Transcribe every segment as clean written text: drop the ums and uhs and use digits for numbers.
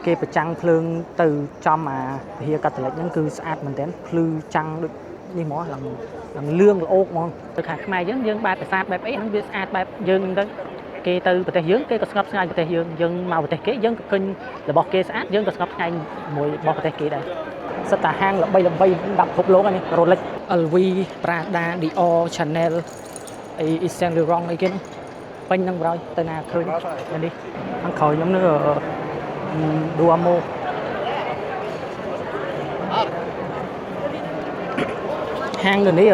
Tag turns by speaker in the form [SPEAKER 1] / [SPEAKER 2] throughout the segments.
[SPEAKER 1] គេប្រចាំងភ្លើងទៅចំអាវិហារកាតូលិកហ្នឹងគឺស្អាតមែនទែនភ្លឺចាំងដូចនេះហ្មងឡើងឡើងលឿងល្អោកហ្មងទៅខាងខ្មែរយើងយើងបែបប្រាសាទបែបអីហ្នឹងវាស្អាតបែបយើងហ្នឹងទៅគេទៅប្រទេសយើងគេក៏ស្ងប់ស្ងាត់ប្រទេសយើងយើងមកប្រទេសគេយើងក៏ឃើញរបស់គេស្អាតយើងក៏ស្ងប់ស្ងាត់មួយរបស់ប្រទេសគេដែរសិតតាហាងល្បីល្បីដាប់ពិភពលោកហ្នឹង Rolex LV Prada Dior Chanel អី Yves Saint Laurent អីគេហ្នឹងពេញហ្នឹងបណ្ដោយទៅណាឃើញនេះខាងក្រោយខ្ញុំនេះ Duomo ហាងនៅនេះ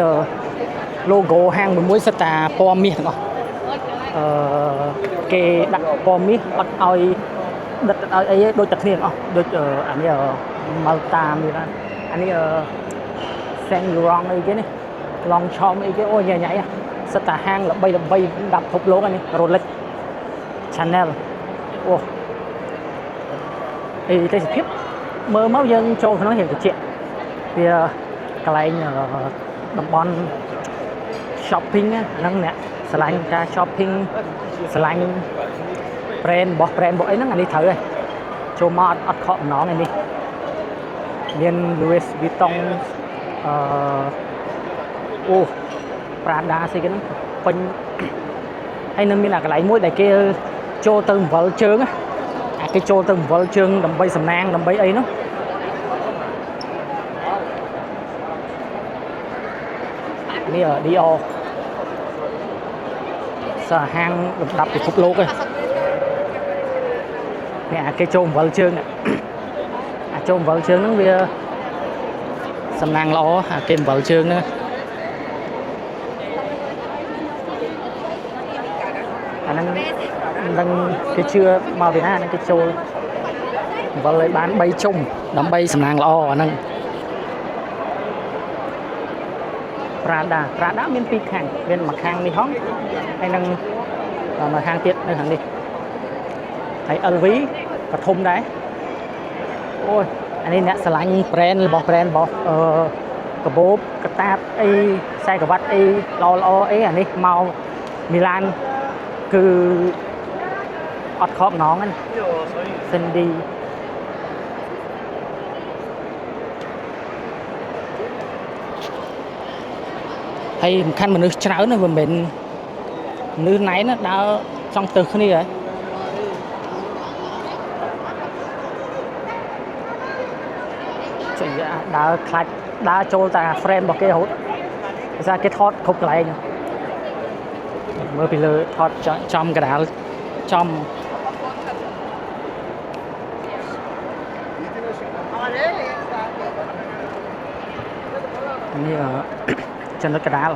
[SPEAKER 1] logo ហាងមួយមួយសិតតាពណ៌មាសទាំងអស់អឺគេដាក់ពណ៌មាសអត់ឲ្យដិតអត់ឲ្យអីទេដូចតែគ្នាទាំងអស់ដូចអានេះ Malta មានអានេះ Saint Laurent អីគេនេះ Longchamp អីគេអូញ៉ៃញ៉ៃសិតតាហាងល្បីល្បីដាប់ពិភពលោកហ្នឹង Rolex Chanel អូអីទេសភាពមើលមកយើងចូលក្នុងរៀងត្រជាក់វាកន្លែងតំបន់ shopping ហ្នឹងអ្នកស្រឡាញ់ការ shopping ស្រឡាញ់ brand របស់ brand របស់អីហ្នឹងអានេះត្រូវហើយចូលមកអត់អត់ខកបំណងឯនេះមាន Louis Vuitton អឺអូ Prada ស្អីគេហ្នឹងពេញហើយនៅមានអាកន្លែងមួយដែលគេចូលទៅអំវិលជើងអាគេចូលទៅអំវិលជើងដើម្បីសំណាងដើម្បីអីនោះនេះ Dior សារហាងលំដាប់ពិភពលោកឯងនេះអាគេចូលអំវិលជើងអាចូលអំវិលជើងហ្នឹងវាសំណាងល្អអាគេអំវិលជើងហ្នឹងអាហ្នឹងមិនដឹងគេជឿមកពីណាហ្នឹងគេចូលអំវិលឲ្យបាន3ជុំដើម្បីសំណាងល្អអាហ្នឹង Prada Prada មានពីរខាងមានមួយខាងនេះហងហើយនឹងមួយខាងទៀតនៅខាងនេះហើយ LV ក៏ធំដែរអូយអានេះអ្នកស្រឡាញ់ brand របស់ brand របស់អឺកាបូបកតាបអីខ្សែក្រវ៉ាត់អីល្អល្អអីអានេះមកមីឡានគឺអត់ខកម្ដងហ្នឹង Fendi ហើយសំខាន់មនុស្សច្រើនណាស់មិនមែនមនុស្សណែនណាដើរចង់ទៅគ្នាហ៎ចេញដើរខ្លាចដើរចូលតែ frame របស់គេរហូតភាសាគេថតគ្រប់កន្លែងមើលពីលើថតចំកដាលចំនេះចំណុចកដាល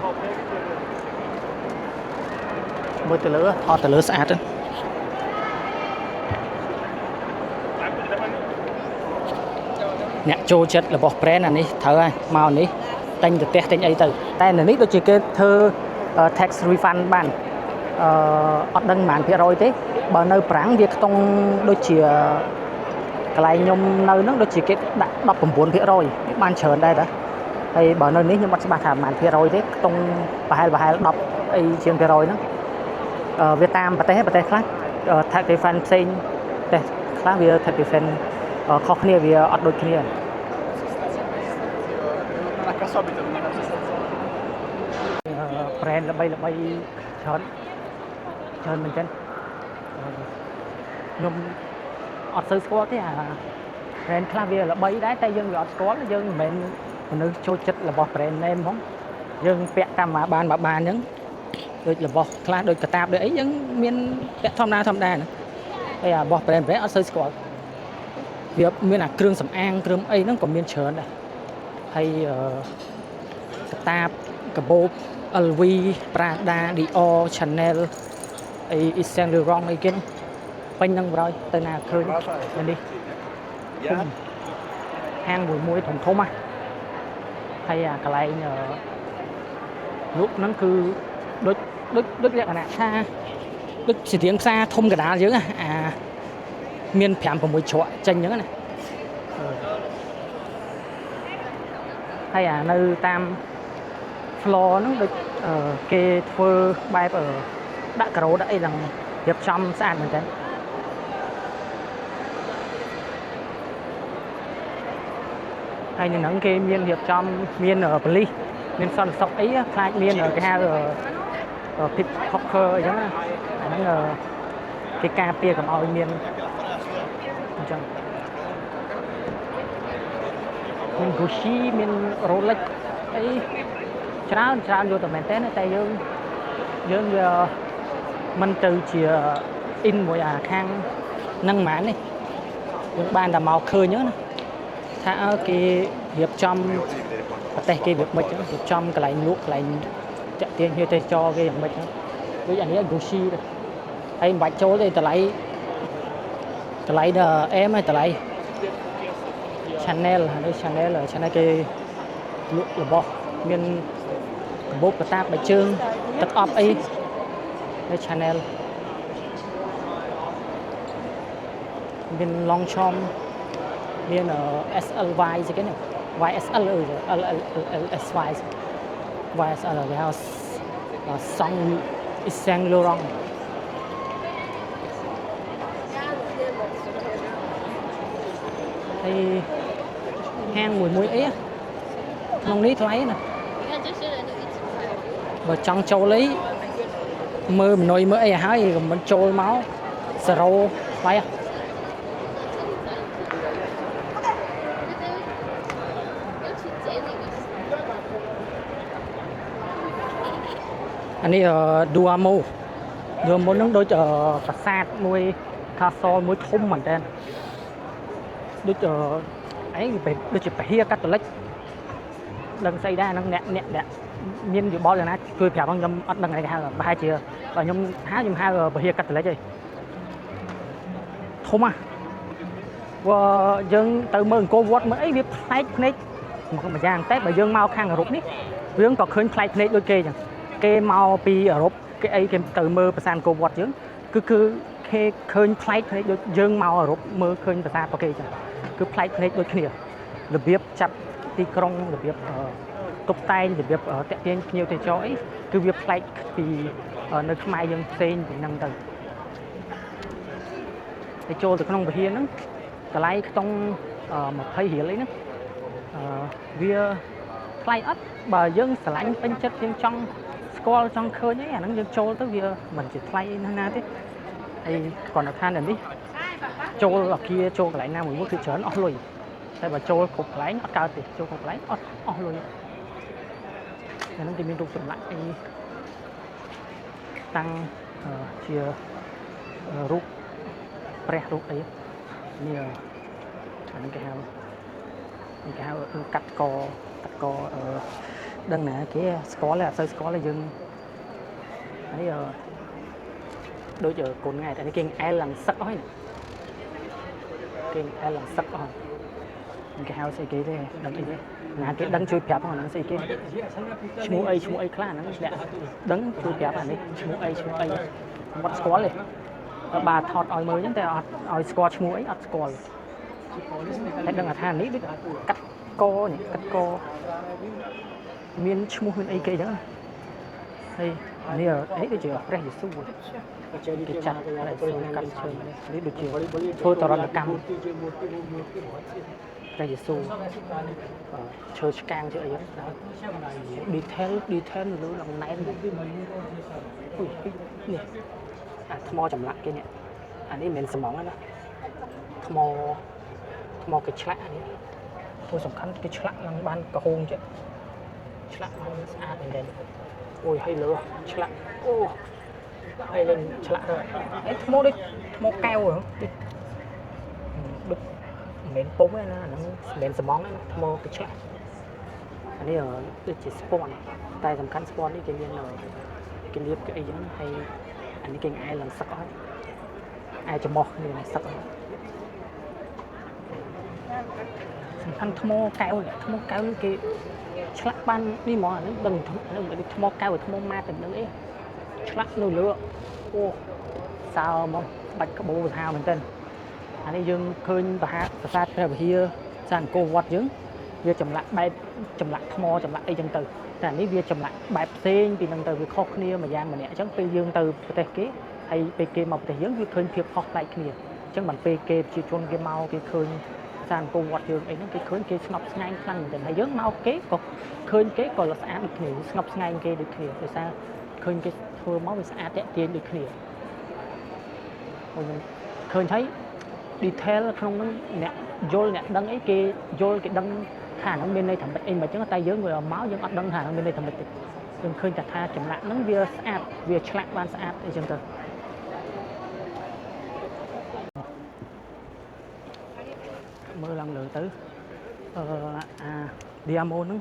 [SPEAKER 1] មើលទៅលើថតទៅលើស្អាតអ្នកចូលចិត្តរបស់ brand អានេះត្រូវហើយមកនេះទិញទៅផ្ទះទិញអីទៅតែនៅនេះដូចជាគេធ្វើ tax refund បានអឺអត់ដឹងប៉ុន្មានភាគរយទេបើនៅប្រាំងវាខ្ទង់ដូចជាកន្លែងខ្ញុំនៅហ្នឹងដូចជាគេដាក់19%បានច្រើនដែរតាហើយបើនៅនេះខ្ញុំអត់ច្បាស់ថាប៉ុន្មានភាគរយទេខ្ទង់ប្រហែលប្រហែល10អីជាងភាគរយហ្នឹងវាតាមប្រទេសប្រទេសខ្លះ tax refund ផ្សេងប្រទេសខ្លះវា tax refund ខុសគ្នាវាអត់ដូចគ្នា brand ល្បីល្បីច្រើនច្រើនមែនទែនខ្ញុំអត់សូវស្គាល់ទេអា brand ខ្លះវាល្បីដែរតែយើងវាអត់ស្គាល់យើងមិនមែនមនុស្សចូលចិត្តរបស់ brand name ហ្មងយើងពាក់តាមមកបានមកបានអញ្ចឹងដូចរបស់ខ្លះដូចកតាបដូចអីយើងមានពាក់ធម្មតាធម្មតាហ្នឹងហើយអារបស់ brand brand អត់សូវស្គាល់វាមានអាគ្រឿងសម្អាងគ្រឿងអីហ្នឹងក៏មានច្រើនដែរហើយកតាបកាបូប LV Prada Dior Chanel អី Yves Saint Laurent អីគេពេញហ្នឹងបណ្ដោយទៅណាឃើញនេះធំហាងមួយមួយធំធំហ่ะហើយអាកន្លែងលក់ហ្នឹងគឺដូចដូចដូចលក្ខណៈថាដូចស្រៀងផ្សារធំកដាលយើងអាមាន5 6ជ្រក់ចេញអញ្ចឹងណាហើយអានៅតាម floor ហ្នឹងដូចគេធ្វើបែបដាក់ការ៉ូដាក់អីឡើងរៀបចំស្អាតមែនតើ ហើយនៅហ្នឹងគេមានរៀបចំមានប៉ូលីសមានសន្តិសុខអីខ្លាចមានគេហៅ pickpocket អីចឹងណាអាហ្នឹងគេការពារកុំឲ្យមានអញ្ចឹងមាន Gucci មាន Rolex អីច្រើនច្រើនយកតែមែនតើតែយើងវាមិនទៅជា in មួយអាខាងនឹងហ្មងនេះយើងបានតែមកឃើញហ្នឹងណាថាអើគេរៀបចំប្រទេសគេវាមិនរៀបចំកន្លែងលក់កន្លែងតាក់ទាញភ្ញៀវទេសចរគេយ៉ាងម៉េចហ្នឹងដូចអានេះ Gucci ដែរហើយមិនបាច់ចូលទេតម្លៃតម្លៃដល់អែមហើយតម្លៃ Chanel នេះ Chanel Chanel គេលក់របស់មានកាបូបកតាបបាយជើងទឹកអប់អីនៅ Chanel មាន Longchamp មាន SLY ស្អីគេនេះ YSL អឺ L L L S Y YSL គេហៅ Saint Saint Laurent ហើយហាងមួយមួយអីក្នុងនេះថ្លៃណាបើចង់ចូលអីមើលមនុយមើលអីឲ្យហើយកុំមិនចូលមក0ថ្លៃអានេះ Duomo Duomo នឹងដូចប្រាសាទមួយ castle មួយធំមែនតើដូចអីដូចជាពហិកាតូលិកដឹងស្អីដែរហ្នឹងអ្នកអ្នកអ្នកមានយោបល់យ៉ាងណាជួយប្រាប់ខ្ញុំអត់ដឹងអីគេហៅប្រហែលជាបើខ្ញុំហៅខ្ញុំហៅពហិកាតូលិកឯងធំហ่ะបើយើងទៅមើលអង្គរវត្តមើលអីវាប្លែកភ្នែកម្យ៉ាងតែបើយើងមកខាងអឺរ៉ុបនេះយើងក៏ឃើញប្លែកភ្នែកដូចគេចឹងគេមកពីអឺរ៉ុបគេអីគេទៅមើលប្រាសាទអង្គរវត្តយើងគឺគឺគេឃើញប្លែកភ្នែកដូចយើងមកអឺរ៉ុបមើលឃើញប្រាសាទរបស់គេចឹងគឺប្លែកភ្នែកដូចគ្នារបៀបចាប់ទីក្រុងរបៀបតុបតែងរបៀបតាក់ទាញភ្ញៀវទេសចរអីគឺវាប្លែកពីនៅខ្មែរយើងផ្សេងពីហ្នឹងទៅទៅចូលទៅក្នុងវិហារហ្នឹងតម្លៃខ្ទង់20រៀលអីហ្នឹងវាថ្លៃអត់បើយើងស្រឡាញ់ពេញចិត្តយើងចង់ស្គាល់ចង់ឃើញអីអាហ្នឹងយើងចូលទៅវាមិនជាថ្លៃអីណាទេហើយគ្រាន់តែថានៅនេះចូលអាគារចូលកន្លែងណាមួយមួយគឺច្រើនអស់លុយតែបើចូលគ្រប់កន្លែងអត់កើតទេចូលគ្រប់កន្លែងអត់អស់លុយអាហ្នឹងគេមានរូបចម្លាក់អីតាំងជារូបព្រះរូបអីនេះអាហ្នឹងគេហៅគេហៅកាត់កកាត់កដឹងណាគេស្គាល់ទេអត់សូវស្គាល់ទេយើងនេះដូចកូនថ្ងៃតែនេះគេអែលឡើងសឹកអស់ហើយគេអែលឡើងសឹកអស់គេហៅស្អីគេទេដឹងអីទេណាគេដឹងជួយប្រាប់ហ្នឹងស្អីគេឈ្មោះអីឈ្មោះអីខ្លះហ្នឹងអ្នកដឹងជួយប្រាប់អានេះឈ្មោះអីឈ្មោះអីអត់ស្គាល់ទេបើថតឲ្យមើលអញ្ចឹងតែអត់ឲ្យស្គាល់ឈ្មោះអីអត់ស្គាល់តែដឹងថានេះដូចកាត់កនេះកាត់កមានឈ្មោះមានអីគេអញ្ចឹងហើយនេះអីដូចជាព្រះយេស៊ូវគេចាត់ព្រះយេស៊ូវកាត់ឈើនេះដូចជាធ្វើតរណកម្មព្រះយេស៊ូវឈើឆ្កាងឈើអីហ្នឹង detail detail លើឡើងណែនអូយនេះអាថ្មចម្លាក់គេនេះអានេះមិនមែនសំងទេណាថ្មថ្មគេឆ្លាក់អានេះព្រោះសំខាន់គេឆ្លាក់ឡើងបានក្រហមចេះឆ្លាក់បានស្អាតមែនទែនអូយហើយលើឆ្លាក់អូហើយលេងឆ្លាក់ទៅអីថ្មដូចថ្មកែវហ្នឹងដូចមិនមែនពុំទេណាអាហ្នឹងមិនមែនសំងទេណាថ្មគេឆ្លាក់អានេះដូចជាស្ពាន់តែសំខាន់ស្ពាន់នេះគេមានគេលាបគេអីចឹងហើយអានេះគេអែលឡើងសឹកអត់អែច្រមុះនេះឡើងសឹកអត់សំខាន់ថ្មកែវថ្មកែវនេះគេឆ្លាក់បាននេះហ្មងអានេះដឹងអានេះថ្មកែវថ្មម៉ាតទៅនឹងអីឆ្លាក់នៅលើអូសើហ្មងបាច់ក្បូរសាហាវមែនទែនអានេះយើងឃើញប្រាសាទព្រះវិហារសាអង្គរវត្តយើងវាចម្លាក់បែបចម្លាក់ថ្មចម្លាក់អីចឹងទៅតែអានេះវាចម្លាក់បែបផ្សេងពីនឹងទៅវាខុសគ្នាមួយយ៉ាងម្នាក់អញ្ចឹងពេលយើងទៅប្រទេសគេហើយពេលគេមកប្រទេសយើងវាឃើញភាពខុសប្លែកគ្នាអញ្ចឹងបានពេលគេប្រជាជនគេមកគេឃើញ ប្រាសាទអង្គរវត្តយើងអីហ្នឹងគេឃើញគេស្ងប់ស្ងាត់ខ្លាំងមែនទែនហើយយើងមកគេក៏ឃើញគេក៏ស្អាតដូចគ្នាស្ងប់ស្ងាត់គេដូចគ្នាដោយសារឃើញគេធ្វើមកវាស្អាតតាក់ទាញដូចគ្នាខ្ញុំឃើញហើយ detail ក្នុងហ្នឹងអ្នកយល់អ្នកដឹងអីគេយល់គេដឹងថាហ្នឹងមានន័យថាម៉េចអីមិនចឹងតែយើងវាមកយើងអត់ដឹងថាហ្នឹងមានន័យថាម៉េចទេយើងឃើញតែថាចម្លាក់ហ្នឹងវាស្អាតវាឆ្លាក់បានស្អាតអីចឹងទៅមើលឡើងលើទៅអឺអា Duomo ហ្នឹង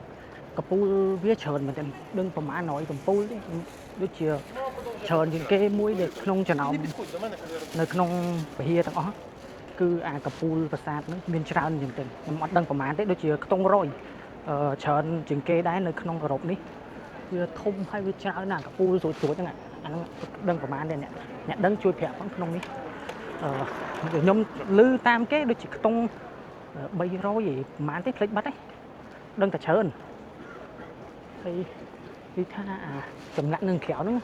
[SPEAKER 1] កំពូលវាច្រើនមែនទែនដឹងប្រហែល100កំពូលទេដូចជាច្រើនជាងគេមួយដែលក្នុងចំណោមនៅក្នុងពហិទាំងអស់គឺអាកំពូលប្រាសាទហ្នឹងមានច្រើនជាងទេខ្ញុំអត់ដឹងប្រហែលទេដូចជាខ្ទង់រយអឺច្រើនជាងគេដែរនៅក្នុងអឺរ៉ុបនេះវាធំហើយវាច្រើនណាស់កំពូលស្រួចស្រួចហ្នឹងអាហ្នឹងដឹងប្រហែលទេអ្នកអ្នកដឹងជួយប្រាប់ផងក្នុងនេះអឺខ្ញុំឮតាមគេដូចជាខ្ទង់300ឯប្រហែលទេភ្លេចបាត់ទេដឹងតែច្រើនហើយនិយាយថាអាចម្លាក់នឹងក្រៅហ្នឹង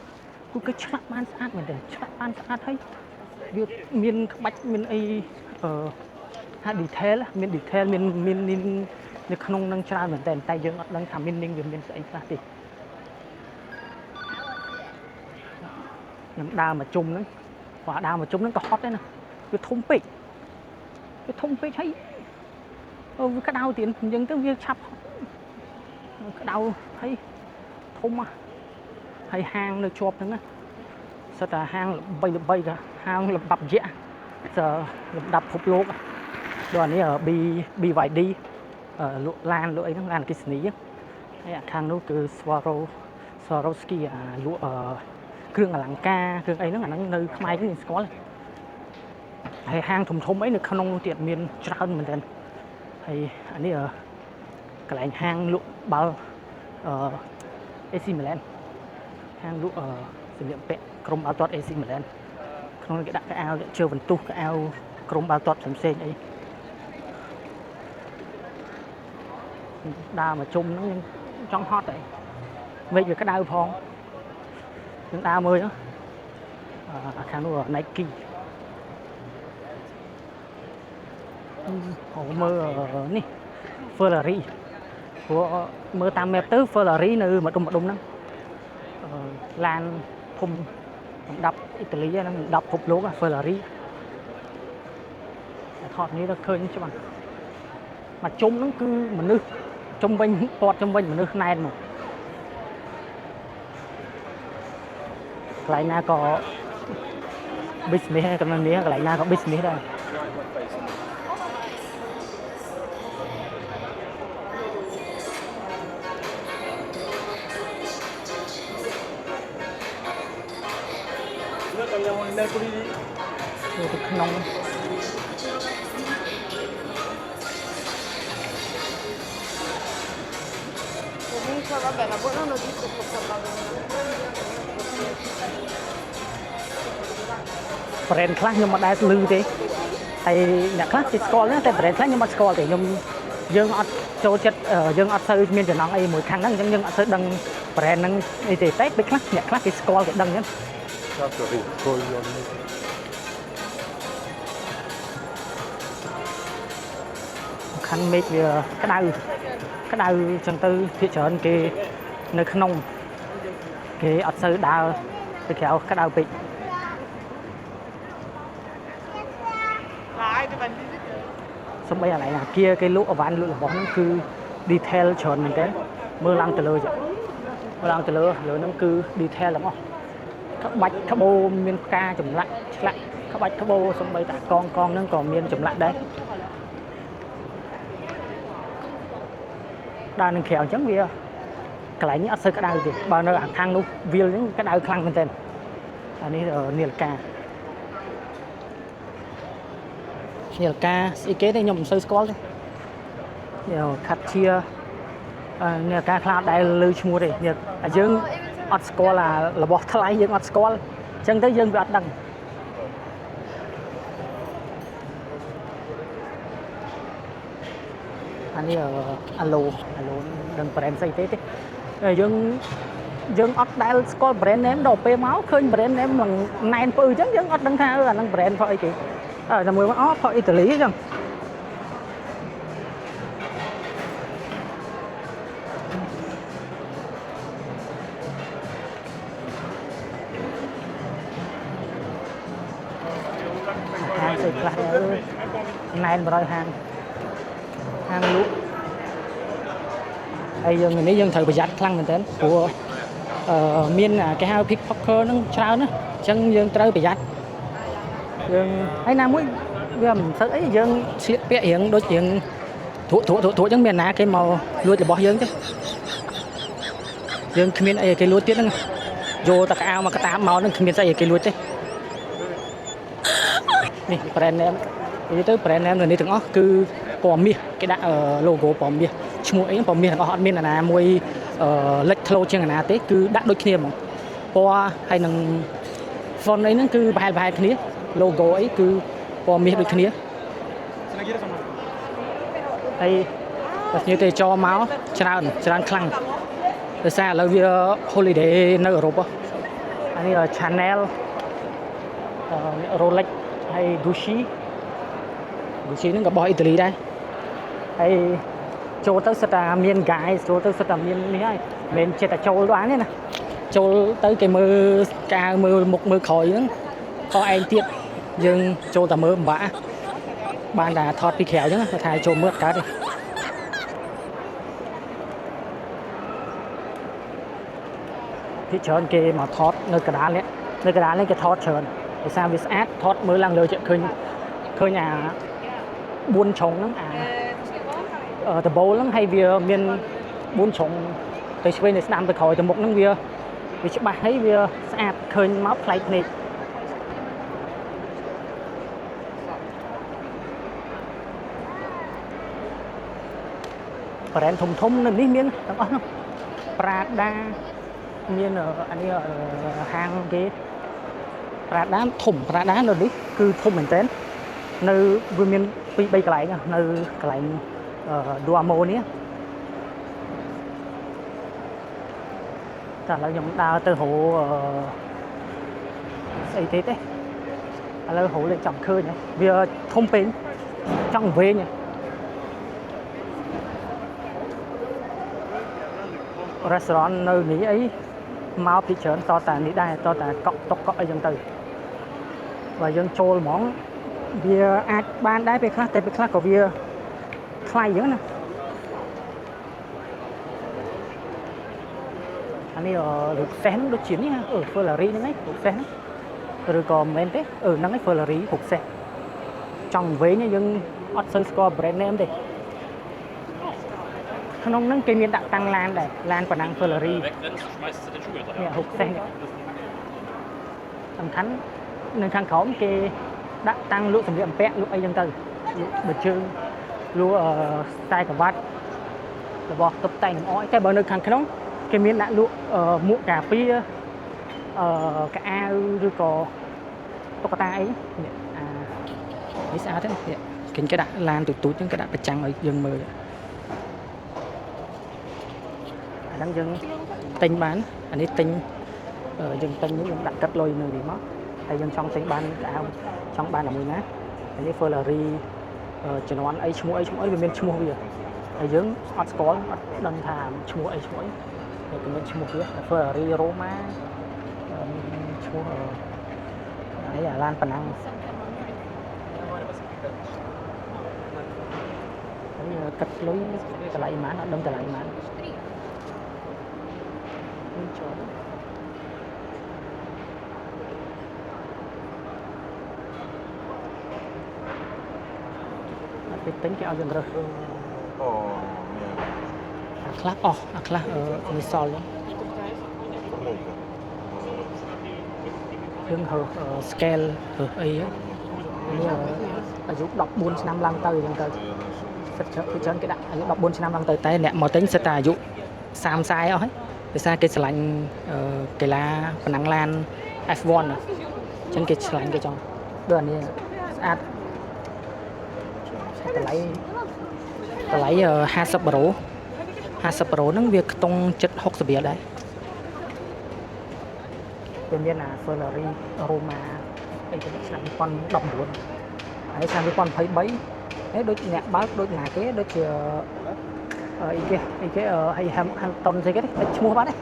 [SPEAKER 1] គឺគេឆ្លាក់បានស្អាតមែនទេឆ្លាក់បានស្អាតហើយវាមានក្បាច់មានអីអឺថា detail មាន detail មានមាននៅក្នុងនឹងច្រើនមែនតើតែយើងអត់ដឹងថា meaning វាមានស្អីខ្លះទេខ្ញុំដើរមកជុំហ្នឹងគាត់ដើរមកជុំហ្នឹងក៏ហត់ដែរណាវាធំពេកវាធំពេកហើយវាក្តៅទៀតអញ្ចឹងទៅវាឆាប់ក្តៅហើយធំហើយហាងនៅជាប់ហ្នឹងណាសិតតែហាងល្បីល្បីក៏ហាងលំដាប់យៈលំដាប់ពិភពលោកដូចអានេះ B BYD លក់ឡានលក់អីហ្នឹងឡានអគ្គិសនីហើយអាខាងនោះគឺ Swarovski អាលក់គ្រឿងអលង្ការគ្រឿងអីហ្នឹងអាហ្នឹងនៅខ្មែរយើងស្គាល់ហើយហាងធំធំអីនៅក្នុងនោះទៀតមានច្រើនមែនទែនហើយអានេះកន្លែងហាងលក់បាល់អឺ AC Milan ហាងលក់សម្លៀកបំពាក់ក្រុមបាល់ទាត់ AC Milan ក្នុងគេដាក់កៅអៅជើបន្ទុះកៅអៅក្រុមបាល់ទាត់ផ្សេងៗអីដើរមកជុំហ្នឹងយើងចង់ហត់ហើយមេឃវាក្តៅផងយើងដើរមើលអាខាងនោះ Nike អូមើលនេះ Ferrari ព្រោះមើលតាម map ទៅ Ferrari នៅម្ដុំម្ដុំហ្នឹងឡានធំលំដាប់អ៊ីតាលីហ្នឹងលំដាប់ពិភពលោក Ferrari ថតនេះទៅឃើញច្បាស់មកជុំហ្នឹងគឺមនុស្សជុំវិញព័ទ្ធជុំវិញមនុស្សណែនមកកន្លែងណាក៏ business កំណនេះកន្លែងណាក៏ business ដែរចូលទៅក្នុង
[SPEAKER 2] Comunque vabbè, la buona notizia è che possiamo
[SPEAKER 1] brand ខ្លះខ្ញុំមិនដែលឮទេហើយអ្នកខ្លះគេស្គាល់ណាតែ brand ខ្លះខ្ញុំអត់ស្គាល់ទេខ្ញុំយើងអត់ចូលចិត្តយើងអត់សូវមានចំណងអីមួយខាងហ្នឹងអញ្ចឹងយើងអត់សូវដឹង brand ហ្នឹងអីទេតែពេលខ្លះអ្នកខ្លះគេស្គាល់គេដឹងអញ្ចឹង
[SPEAKER 3] Certo, coglioni.
[SPEAKER 1] សំខាន់មេឃវាក្តៅក្តៅអញ្ចឹងទៅភាគច្រើនគេនៅក្នុងគេអត់សូវដើរទៅក្រៅក្តៅពេក
[SPEAKER 2] Nej, det var en lille
[SPEAKER 1] សំបីអាឡែងអាគារគេលក់អវ៉ាន់លក់របស់ហ្នឹងគឺ detail ច្រើនមែនតើមើលឡើងទៅលើចមើលឡើងទៅលើលើហ្នឹងគឺ detail ទាំងអស់ក្បាច់ក្បូរមានផ្កាចម្លាក់ឆ្លាក់ក្បាច់ក្បូរសំបីតាកងកងហ្នឹងក៏មានចម្លាក់ដែរដើរនឹងក្រៅអញ្ចឹងវាកន្លែងនេះអត់សូវក្តៅទេបើនៅខាងនោះវាលអញ្ចឹងក្តៅខ្លាំងមែនតើអានេះនាឡិកានាឡិកាស្អីគេទេខ្ញុំមិនសូវស្គាល់ទេនេះខាត់ជានាឡិកាខ្លះអត់ដែលឮឈ្មោះទេនេះយើងអត់ស្គាល់អារបស់ថ្លៃយើងអត់ស្គាល់អញ្ចឹងទៅយើងវាអត់ដឹងអានេះអាឡូអាឡូដឹង brand ស្អីទេទេយើងយើងអត់ដែលស្គាល់ brand name ដល់ពេលមកឃើញ brand name នឹងណែនពើអញ្ចឹងយើងអត់ដឹងថាអាហ្នឹង brand ផុសអីគេអើតែមួយមកអូផុសអ៊ីតាលីអញ្ចឹង ខ្លះដែរអើយណែន100ហាងហាងលក់ហើយយើងនេះយើងត្រូវប្រយ័ត្នខ្លាំងមែនទែនព្រោះមានគេហៅ pickpocket ហ្នឹងច្រើនណាអញ្ចឹងយើងត្រូវប្រយ័ត្នយើងហើយណាមួយវាមិនសូវអីយើងស្លៀកពាក់រៀងដូចរៀងត្រួតត្រួតត្រួតត្រួតអញ្ចឹងមានណាគេមកលួចរបស់យើងទេយើងគ្មានអីឲ្យគេលួចទៀតហ្នឹងយកតែកៅមកកតាបមកហ្នឹងគ្មានស្អីឲ្យគេលួចទេនេះ brand name និយាយទៅ brand name នៅនេះទាំងអស់គឺពណ៌មាសគេដាក់ logo ពណ៌មាសឈ្មោះអីពណ៌មាសទាំងអស់អត់មានអាណាមួយលេចធ្លោជាងអាណាទេគឺដាក់ដូចគ្នាហ្មងពណ៌ហើយនឹង font អីហ្នឹងគឺប្រហែលប្រហែលគ្នា logo អីគឺពណ៌មាសដូចគ្នាហើយបើភ្ញៀវទេសចរមកច្រើនច្រើនខ្លាំងដោយសារឥឡូវវា holiday នៅអឺរ៉ុបហ៎អានេះ Chanel Rolex ហើយ Gucci Gucci ហ្នឹងក៏របស់អ៊ីតាលីដែរហើយចូលទៅសិតតែមាន guide ចូលទៅសិតតែមាននេះហើយមិនមែនចិត្តតែចូលបានទេណាចូលទៅគេមើលកាវមើលមុខមើលក្រោយហ្នឹងខុសឯងទៀតយើងចូលតែមើលពិបាកបានតែថតពីក្រៅអញ្ចឹងគាត់ថាចូលមើលអត់កើតទេភាគច្រើនគេមកថតនៅកណ្ដាលនេះនៅកណ្ដាលនេះគេថតច្រើនដោយសារវាស្អាតថតមើលឡើងលើជិះឃើញឃើញអា4ជ្រុងហ្នឹងអាដបូលហ្នឹងហើយវាមាន4ជ្រុងទៅឆ្វេងទៅស្ដាំទៅក្រោយទៅមុខហ្នឹងវាវាច្បាស់ហើយវាស្អាតឃើញមកប្លែកភ្នែក brand ធំធំនៅនេះមានទាំងអស់ហ្នឹង Prada មានអានេះហាងគេ Prada ធំ Prada នៅនេះគឺធំមែនតើនៅវាមាន2 3កន្លែងនៅកន្លែង Duomo នេះតែឥឡូវខ្ញុំដើរទៅរកស្អីទេទេឥឡូវរកលេខចាំឃើញវាធំពេកចង់វែង restaurant នៅនេះអីមកពីច្រើនតតែនេះដែរតតែកក់តុកកក់អីចឹងទៅបើយើងចូលហ្មងវាអាចបានដែរពេលខ្លះតែពេលខ្លះក៏វាថ្លៃចឹងណាអានេះរូបសេះហ្នឹងដូចជានេះអឺ Ferrari ហ្នឹងឯងរូបសេះហ្នឹងឬក៏មិនមែនទេអឺហ្នឹងឯង Ferrari រូបសេះចង់វិញយើងអត់សូវស្គាល់ brand name ទេក្នុងហ្នឹងគេមានដាក់តាំងឡានដែរឡានប៉ណាំង Ferrari
[SPEAKER 4] Wegrennst, schmeißt du den Schuh
[SPEAKER 1] នេះ
[SPEAKER 4] hinterher.
[SPEAKER 1] រូបសេះនេះសំខាន់នៅខាងក្រោមគេដាក់តាំងលក់សម្លៀកបំពាក់លក់អីចឹងទៅលក់បើជើងលក់ខ្សែក្រវ៉ាត់របស់តុបតែងលម្អអីតែបើនៅខាងក្នុងគេមានដាក់លក់មួកការពារកៅអៅឬក៏តុក្កតាអីនេះអានេះស្អាតទេនេះគេគេដាក់ឡានទូចទូចចឹងគេដាក់ប្រចាំងឲ្យយើងមើលអាហ្នឹងយើងទិញបានអានេះទិញយើងទិញនេះយើងដាក់កាត់លុយនៅនេះមកហើយយើងចង់ទិញបានកៅអៅចង់បានតែមួយណាអានេះ Ferrari ជំនាន់អីឈ្មោះអីឈ្មោះអីវាមានឈ្មោះវាហើយយើងអត់ស្គាល់អត់ដឹងថាឈ្មោះអីឈ្មោះអីតែគេមានឈ្មោះវា Ferrari Roma មានឈ្មោះអីអាឡានប៉ណ្ណឹងហើយកាត់លុយតម្លៃប៉ុន្មានអត់ដឹងតម្លៃប៉ុន្មាននេះចូលអត់ទៅទិញគេឲ្យយើងរើស
[SPEAKER 3] Oh, merde.
[SPEAKER 1] អាខ្លះអស់អាខ្លះអឺនេះសល់ហ្នឹង
[SPEAKER 3] Leuk.
[SPEAKER 1] យើងរើស scale រើសអីនេះអាយុ14ឆ្នាំឡើងទៅអញ្ចឹងទៅសិតច្រើនច្រើនគេដាក់អាយុ14ឆ្នាំឡើងទៅតែអ្នកមកទិញសិតតែអាយុ30 40អស់ហើយដោយសារគេស្រឡាញ់កីឡាប្រណាំងឡាន F1 អញ្ចឹងគេស្រឡាញ់គេចង់ដូចអានេះស្អាតតម្លៃតម្លៃ50អឺរ៉ូ50អឺរ៉ូហ្នឹងវាខ្ទង់ជិត60រៀលដែរវាមានអា Ferrari Roma អីទៅឆ្នាំ2019ហើយឆ្នាំ2023ហើយដូចអ្នកបើកដូចណាគេដូចជាអីគេអីគេហើយ Hamilton ស្អីគេទេឈ្មោះបាត់ទេ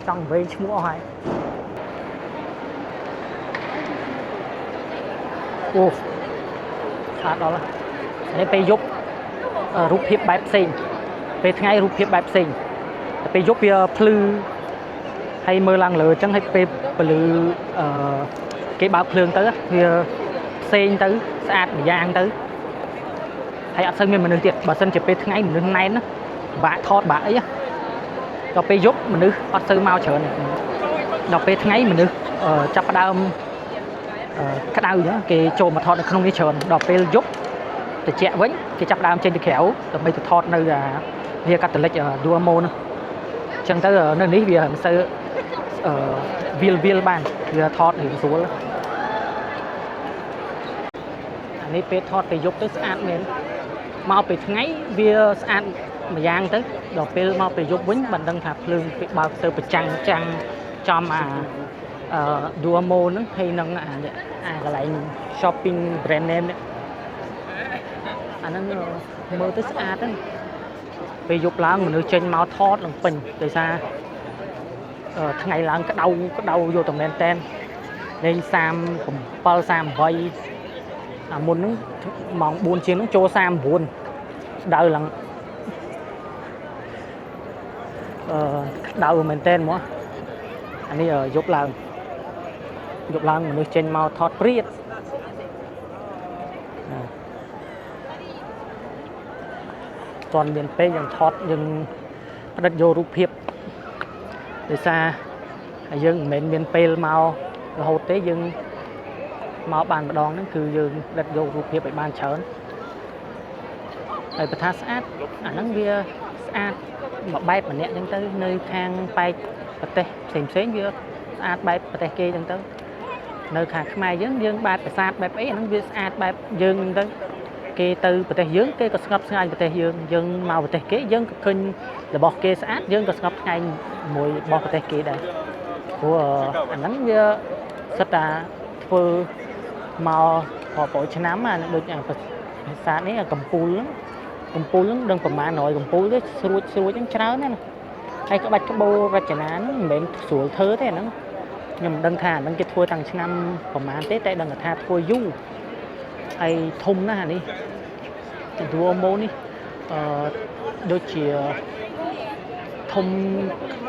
[SPEAKER 1] ចង់វែងឈ្មោះអស់ហើយអូ ស្អាតដល់ហើយពេលយប់រូបភាពបែបផ្សេងពេលថ្ងៃរូបភាពបែបផ្សេងតែពេលយប់វាភ្លឺហើយមើលឡើងលើអញ្ចឹងហើយពេលពន្លឺអឺគេបើកភ្លើងទៅវាផ្សេងទៅស្អាតម្យ៉ាងទៅហើយអត់សូវមានមនុស្សទៀតបើសិនជាពេលថ្ងៃមនុស្សណែនណាបាក់ថតបាក់អីដល់ពេលយប់មនុស្សអត់សូវមកច្រើនទេដល់ពេលថ្ងៃមនុស្សចាប់ផ្ដើមក្តៅចឹងគេចូលមកថតនៅក្នុងនេះច្រើនដល់ពេលយប់ត្រជាក់វិញគេចាប់ផ្ដើមចេញទៅក្រៅដើម្បីទៅថតនៅអាវាកាតូលិក Duomo នោះអញ្ចឹងទៅនៅនេះវាមិនសូវអឺវាលវាលបានវាថតរៀងស្រួលអានេះពេលថតពេលយប់ទៅស្អាតមែនមកពេលថ្ងៃវាស្អាតម្យ៉ាងទៅដល់ពេលមកពេលយប់វិញបានដឹងថាភ្លើងពេលបើកទៅប្រចាំងចាំងចំអាDuomo ហ្នឹងហើយនឹងអាកន្លែង shopping brand name នេះអាហ្នឹងមើលទៅស្អាតហ្នឹងពេលយប់ឡើងមនុស្សចេញមកថតនឹងពេញដោយសារថ្ងៃឡើងក្តៅក្តៅយកតែមែនតែនលេង37 38អាមុនហ្នឹងម៉ោង4ជាងហ្នឹងចូល39ដៅឡើងក្តៅមែនតែនហ្មងអានេះយប់ឡើងមនុស្សចេញមកថតព្រាតតន់មានពេកយើងថតយើងផ្ដិតយករូបភាពដោយសារយើងមិនមែនមានពេលមករហូតទេយើងមកបានម្ដងហ្នឹងគឺយើងផ្ដិតយករូបភាពឲ្យបានច្រើនហើយបើថាស្អាតអាហ្នឹងវាស្អាតមួយបែបម្នាក់អញ្ចឹងទៅនៅខាងបែកប្រទេសផ្សេងផ្សេងវាស្អាតបែបប្រទេសគេអញ្ចឹងទៅនៅខាងខ្មែរយើងយើងបែបប្រាសាទបែបអីអាហ្នឹងវាស្អាតបែបយើងអញ្ចឹងទៅគេទៅប្រទេសយើងគេក៏ស្ងប់ស្ងាត់ប្រទេសយើងយើងមកប្រទេសគេយើងក៏ឃើញរបស់គេស្អាតយើងក៏ស្ងប់ស្ងាត់មួយរបស់ប្រទេសគេដែរព្រោះអាហ្នឹងវាសិតតែធ្វើមករាប់រយឆ្នាំអាដូចប្រាសាទនេះកំពូលហ្នឹងដឹងប្រមាណ100កំពូលទេស្រួចស្រួចហ្នឹងច្រើនណាស់ហើយក្បាច់ក្បូររចនាហ្នឹងមិនមែនស្រួលធ្វើទេអាហ្នឹងខ្ញុំមិនដឹងថាអាហ្នឹងគេធ្វើតាំងឆ្នាំប្រមាណទេតែដឹងថាធ្វើយូរហើយធំណាស់អានេះ Duomo នេះដូចជាធំ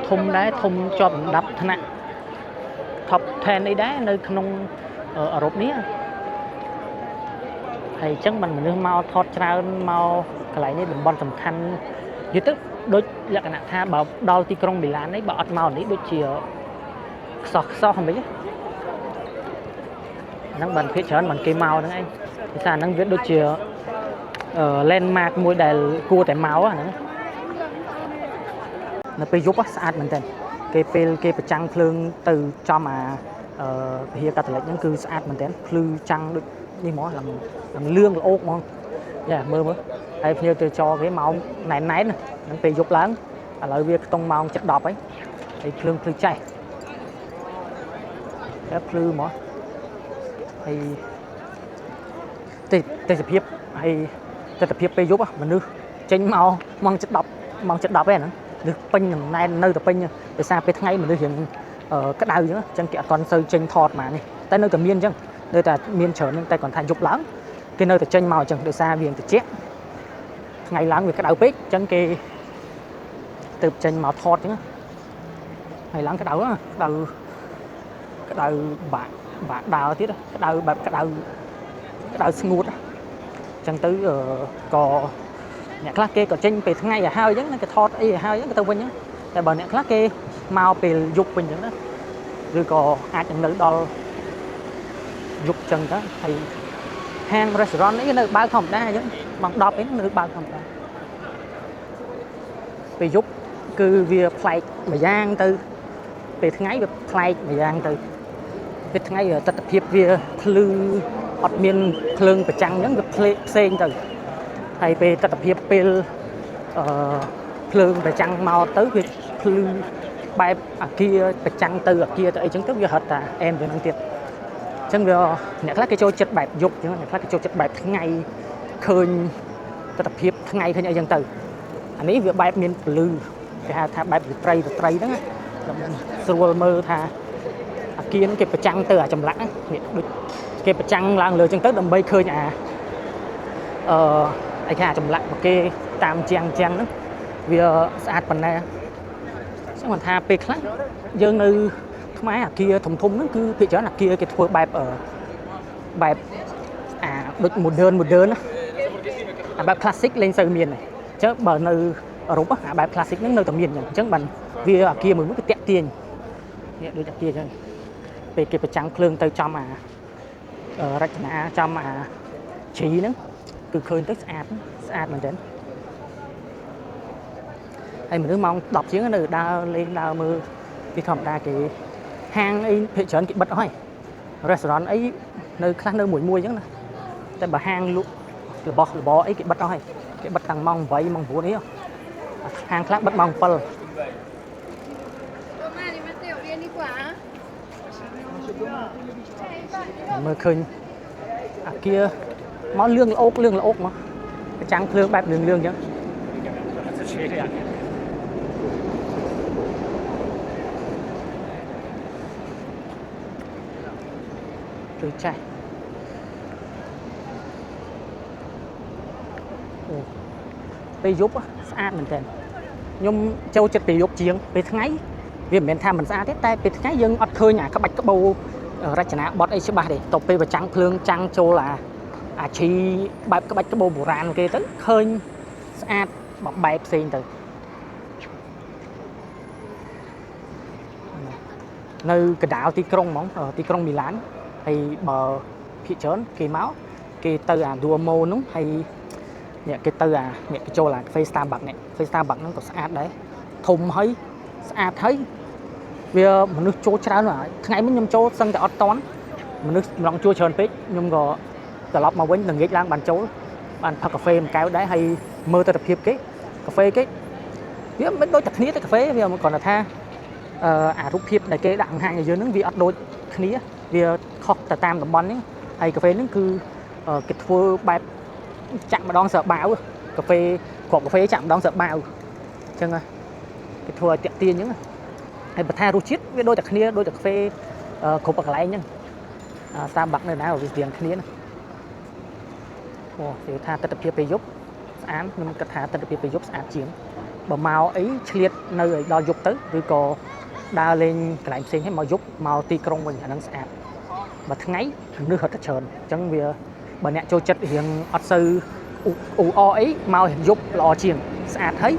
[SPEAKER 1] ធំដែរធំជាប់លំដាប់ថ្នាក់ top 10អីដែរនៅក្នុងអឺរ៉ុបនេះហើយអញ្ចឹងបានមនុស្សមកថតច្រើនមកកន្លែងនេះតំបន់សំខាន់យល់ទៅដូចលក្ខណៈថាបើដល់ទីក្រុងមីឡាននេះបើអត់មកនេះដូចជាខ្សោះខ្សោះហ្មងហ្នឹងបានភាគច្រើនបានគេមកហ្នឹងឯងភាសាហ្នឹងវាដូចជា landmark មួយដែលគួរតែមកហ្នឹងនៅពេលយប់ស្អាតមែនទែនគេពេលគេប្រចាំងភ្លើងទៅចំអាវិហារកាតូលិកហ្នឹងគឺស្អាតមែនទែនភ្លឺចាំងដូចនេះហ្មងឡើងលឿងល្អោកហ្មងយ៉ាមើលមើលហើយភ្ញៀវទៅចរគេមកណែនណែនហ្នឹងពេលយប់ឡើងឥឡូវវាខ្ទង់ម៉ោង7:10ហើយហើយភ្លើងភ្លឺចេះតែភ្លឺហ្មងហើយទេសភាពហើយទស្សនភាពពេលយប់មនុស្សចេញមកម៉ោង7:10ម៉ោង7:10ហ្នឹងមនុស្សពេញនឹងណែននៅតែពេញដោយសារពេលថ្ងៃមនុស្សរៀងក្តៅអញ្ចឹងអញ្ចឹងគេអត់ទាន់សូវចេញថតមកនេះតែនៅតែមានអញ្ចឹងនៅតែមានច្រើនហ្នឹងតែគាត់ថាយប់ឡើងគេនៅតែចេញមកអញ្ចឹងដោយសារវាត្រជាក់ថ្ងៃឡើងវាក្តៅពេកអញ្ចឹងគេទៅចេញមកថតអញ្ចឹងហើយឡើងក្តៅក្តៅក្តៅបាក់បាក់ដើរទៀតក្តៅបែបក្តៅក្តៅស្ងួតអញ្ចឹងទៅក៏អ្នកខ្លះគេក៏ចេញពេលថ្ងៃឲ្យហើយអញ្ចឹងគេថតអីឲ្យហើយអញ្ចឹងទៅវិញអញ្ចឹងតែបើអ្នកខ្លះគេមកពេលយប់វិញអញ្ចឹងណាឬក៏អាចនឹងនៅដល់យប់អញ្ចឹងទៅហើយហាង restaurant អីនៅបើកធម្មតាអញ្ចឹងម៉ោង10អីនៅបើកធម្មតាពេលយប់គឺវាប្លែកម្យ៉ាងទៅពេលថ្ងៃវាប្លែកម្យ៉ាងទៅពេលថ្ងៃទស្សនភាពវាភ្លឺអត់មានភ្លើងប្រចាំងអញ្ចឹងវាផ្សេងទៅហើយពេលទស្សនភាពពេលភ្លើងប្រចាំងមកទៅវាភ្លឺបែបអាគារប្រចាំងទៅអាគារទៅអីចឹងទៅវារត់តាអែមទៅនឹងទៀតអញ្ចឹងវាអ្នកខ្លះគេចូលចិត្តបែបយប់អញ្ចឹងអ្នកខ្លះគេចូលចិត្តបែបថ្ងៃឃើញទស្សនភាពថ្ងៃឃើញអីចឹងទៅអានេះវាបែបមានពលឺគេហៅថាបែបត្រីត្រីហ្នឹងស្រួលមើលថាអាគារគេប្រចាំងទៅអាចម្លាក់នេះដូចគេប្រចាំងឡើងលើចឹងទៅដើម្បីឃើញអា អឺអីគេចម្លាក់របស់គេតាមជាងជាងហ្នឹងវាស្អាតប៉ុណ្ណាចឹងគាត់ថាពេលខ្លះយើងនៅខ្មែរអាគារធំធំហ្នឹងគឺភាគច្រើនអាគារគេធ្វើបែបបែបអាដូច modern modern ណាអាបែប classic លែងសូវមានទេអញ្ចឹងបើនៅអឺរ៉ុបអាបែប classic ហ្នឹងនៅតែមានអញ្ចឹងបានវាអាគារមួយមួយវាតាក់ទាញនេះដូចអាគារអញ្ចឹងពេលគេប្រចាំងភ្លើងទៅចំអារចនាចំអាជ្រីហ្នឹងគឺឃើញទៅស្អាតស្អាតមែនទែនហើយមនុស្សម៉ោង10ជាងនៅដើរលេងដើរមើលពីធម្មតាគេហាងអីភាគច្រើនគេបិទអស់ហើយ restaurant អីនៅខ្លះនៅមួយមួយអញ្ចឹងណាតែបើហាងលក់របស់របរអីគេបិទអស់ហើយគេបិទតាំងម៉ោង8ម៉ោង9នេះហាងខ្លះបិទម៉ោង7
[SPEAKER 2] Domani Matteo, vieni qua.
[SPEAKER 1] មើលឃើញអាគារមកលឿងល្អោកលឿងល្អោកមកប្រចាំងភ្លើងបែបលឿងលឿងអញ្ចឹងគឺចាស់អូពេលយប់ស្អាតមែនទែនខ្ញុំចូលចិត្តពេលយប់ជាងពេលថ្ងៃវាមិនមែនថាមិនស្អាតទេតែពេលថ្ងៃយើងអត់ឃើញអាក្បាច់ក្បូររចនាបថអីច្បាស់ទេតទៅពេលប្រចាំងភ្លើងចាំងចូលអាអាឈីបែបក្បាច់ក្បូរបុរាណគេទៅឃើញស្អាតបបែបផ្សេងទៅនៅកណ្ដាលទីក្រុងហ្មងទីក្រុងមីឡានហើយបើភាគច្រើនគេមកគេទៅអា Duomo ហ្នឹងហើយនេះគេទៅអានេះគេចូលអាកាហ្វេ Starbucks នេះកាហ្វេ Starbucks ហ្នឹងក៏ស្អាតដែរធំហើយស្អាតហើយវាមនុស្សចូលច្រើនណាស់ថ្ងៃមិញខ្ញុំចូលសឹងតែអត់តន់មនុស្សម្លងជួច្រើនពេកខ្ញុំក៏ត្រឡប់មកវិញល្ងាចឡើងបានចូលបានផឹកកាហ្វេមួយកែវដែរហើយមើលទស្សនភាពគេកាហ្វេគេវាមិនដូចតែគ្នាទេកាហ្វេវាគ្រាន់តែថាអឺអារូបភាពដែលគេដាក់បង្ហាញឲ្យយើងហ្នឹងវាអត់ដូចគ្នាវាខុសទៅតាមតំបន់ហ្នឹងហើយកាហ្វេហ្នឹងគឺគេធ្វើបែបចាក់ម្ដងសើបាវកាហ្វេគ្រាប់កាហ្វេចាក់ម្ដងសើបាវអញ្ចឹងគេធ្វើឲ្យតាក់ទាញអញ្ចឹងហើយបើថារសជាតិវាដូចតែគ្នាដូចតែកាហ្វេគ្រប់កន្លែងអញ្ចឹង Starbucks នៅណាវាស្ទៀងគ្នាណាអូគេថាទស្សនភាពពេលយប់ស្អាតខ្ញុំគិតថាទស្សនភាពពេលយប់ស្អាតជាងបើមកអីឆ្លៀតនៅឲ្យដល់យប់ទៅឬក៏ដើរលេងកន្លែងផ្សេងឲ្យមកយប់មកទីក្រុងវិញអាហ្នឹងស្អាតបើថ្ងៃមនុស្សរត់តែច្រើនអញ្ចឹងវាបើអ្នកចូលចិត្តរៀងអត់សូវអ៊ូអអីមករៀងយប់ល្អជាងស្អាតហើយ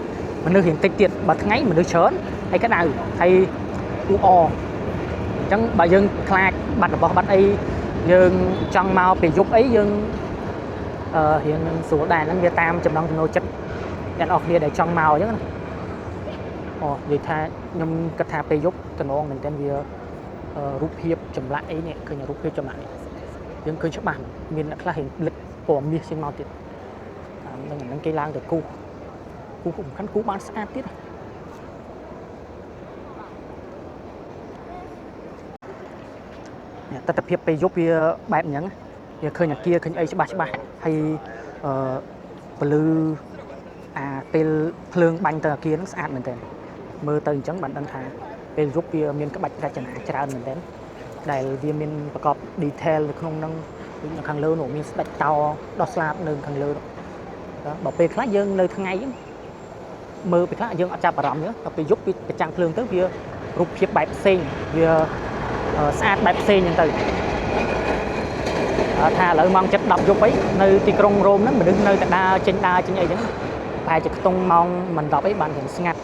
[SPEAKER 1] មនុស្សរៀងតិចទៀតបើថ្ងៃមនុស្សច្រើនហើយក្តៅហើយអ៊ូអអញ្ចឹងបើយើងខ្លាចបាត់របស់បាត់អីយើងចង់មកពេលយប់អីយើងរៀងស្រួលដែរហ្នឹងវាតាមចំណង់ចំណូលចិត្តអ្នកនរគ្នាដែលចង់មកអញ្ចឹងណាអូនិយាយថាខ្ញុំគិតថាពេលយប់តំណងមែនទែនវារូបភាពចម្លាក់អីនេះឃើញរូបភាពចម្លាក់នេះយើងឃើញច្បាស់មានអ្នកខ្លះរៀងលិចពណ៌មាសចេញមកទៀតតាមនឹងហ្នឹងគេឡើងទៅគូសគូសសំខាន់គូសបានស្អាតទៀតនេះទស្សនភាពពេលយប់វាបែបអញ្ចឹងវាឃើញអាគារឃើញអីច្បាស់ច្បាស់ហើយអឺពលឺអាពេលភ្លើងបាញ់ទៅអាគារហ្នឹងស្អាតមែនទែនមើលទៅអញ្ចឹងបានដឹងថាពេលយប់វាមានក្បាច់រចនាច្រើនមែនទែនដែលវាមានប្រកប detail នៅក្នុងហ្នឹងដូចនៅខាងលើនោះមានស្ដេចតោដោះស្លាបនៅខាងលើនោះបើពេលខ្លះយើងនៅថ្ងៃហ្នឹងមើលពេលខ្លះយើងអត់ចាប់អារម្មណ៍ទេដល់ពេលយប់វាប្រចាំងភ្លើងទៅវារូបភាពបែបផ្សេងវាស្អាតបែបផ្សេងអញ្ចឹងទៅថាឥឡូវម៉ោង7 10យប់អីនៅទីក្រុងរ៉ូមហ្នឹងមនុស្សនៅតែដើរចេញដើរចេញអីចឹងប្រហែលជាខ្ទង់ម៉ោងមិន10អីបានរៀងស្ងាត់